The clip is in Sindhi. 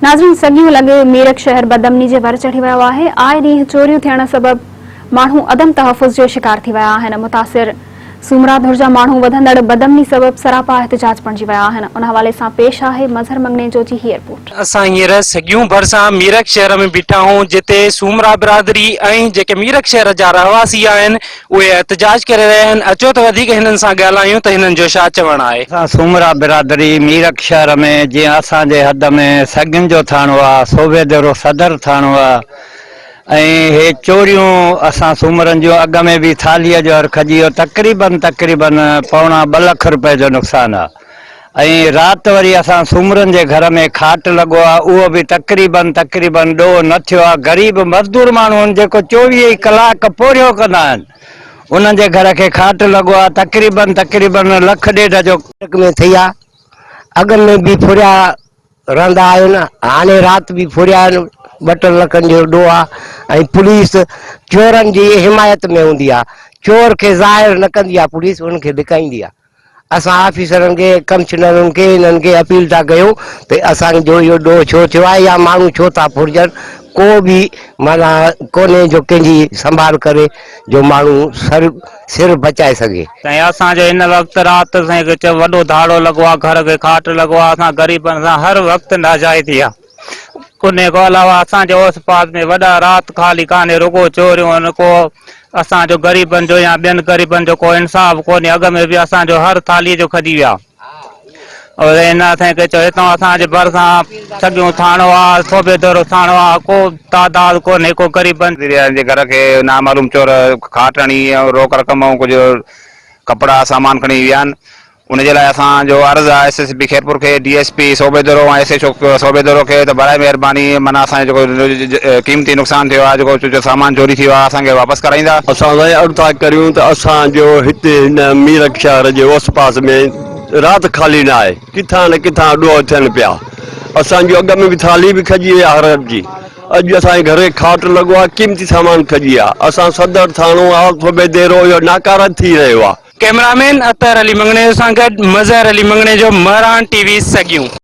ناظرين سڳيون لڳ ميرڪ شهر بدامني جي ور چڙهي ويو آهي، آئي ڏينهن چوريون ٿيڻ سبب ماڻهو عدم تحفظ جو شڪار ٿي ويا آهن، متاثر سومرا ڌر جا ماڻهو وڌندڙ بدامني سبب سراپا احتجاج بڻجي ويا آهن، ان حوالي سان پيش آهي مظهر مڱڻيجو جي هي رپورٽ. اسان هينئر سڳيون ڀرسان ميرڪ شهر ۾ بيٺا آهيون جتي سومرا برادري ۽ جيڪي ميرڪ شهر جا رهواسي آهن اهي احتجاج ڪري رهيا آهن، اچو ته وڌيڪ هنن سان ڳالهايون ته هنن جو ڇا چوڻ آهي. اسان سومرا برادري ميرڪ شهر ۾ جيئن اسان جي حد ۾ سڳين جو ٿاڻو آ، سوڀيديرو صدر ٿاڻو آ ۽ هي چوريون اسان سومرن جون اڳ ۾ به ٿالهيء جو هر کڄي ويو تقريبن تقريبن پوڻا ٻه لک روپيه جو نقصان آ. ۽ رات وري اسان سومرن جي گهر ۾ کاٽ لڳو آ اهو به تقريبن تقريبن ڏوهه نه ٿيو آ غريب مزدور ماڻهو آهن جيڪو 24 ئي ڪلاڪ پورهيو ڪندا آهن انهن جي گهر کي کاٽ لڳو آ تقريبن تقريبن لک ڏيڍ جو ۾ ٿئي آ اڳ ۾ به ڦريا رهندا آهن هاڻي رات به ڦريا آهن ٻه ٽن لکن جو ڏوهه آ ۽ پوليس چورن جي حمايت ۾ هوندي آ چور کي ظاهر نه ڪندي آ پوليس ان کي لڪائيندي آ. اسان آفيسرن کي، ڪمشنرن کي انهن کي اپيل ٿا ڪيون ته اسان جو اهو ڏوهه ڇو ٿيو آهي يا ماڻهو ڇو ٿا ڦرجن، ڪو به معنيٰ ڪونهي جو ڪنهن جي سنڀال ڪري جو ماڻهو سر سر بچائي سگهي. سائين اسان جو هن وقت رات سائين کي چئو وڏو ڌاڙو لڳو آ گهر کي کاٽ لڳو آ اسان غريبن سان هر وقت ناجائزي آ. انهي کان علاوه اسان جي اوس پاس ۾ وڏا رات خالي ڪانهي رڳو چوريون آهن ڪو اسان جو غريبن جو يا ٻين غريبن جو ڪو انصاف ڪونهي اڳ ۾ به اسان جو هر ٿالهي جو کڄي ويا اور ان اسان کي چيو هتان اسان جي ڀرسان سڳيون ٿاڻو آ صوبيدرو ٿاڻو آ ڪو تعداد ڪونهي ڪو غريبن جي گهر کي نامعلوم چور کاٽ هڻي ۽ روڪ رقم ۽ ڪجهه ڪپڙا سامان کڻي ويا آهن ان جي لاء اسان جو عرض آهي ايس ايس پي خيرپور کي، D S P Sobhodero ۽ S H O Sobhodero کي ته برائي مهرباني معنيٰ اسان جو جيڪو قيمتي نقصان ٿيو آهي جيڪو سامان چوري ٿي ويو آهي اسان کي واپس ڪرائيندا. اسان سائين عرض ٿا ڪريون ته اسان جو هتي هن ميرڪ شهر جي اوس پاس ۾ رات خالي نه آهي ڪٿان نه ڪٿان ڏوهه ٿين پيا اسان جو اڳ ۾ به ٿالهي به کڄي وئي آهي هر جي اڄ اسان جي گهر کي کاٽ لڳو آهي قيمتي سامان کڄي ويا اسان صدر ٿاڻو آهي صوبيديرو اهو ناڪاره ٿي رهيو آهي. ڪئميرامين اطهر علي مڱڻيجو سان گڏ مظهر علي مڱڻيجو مهراڻ ٽي وي سڳيون.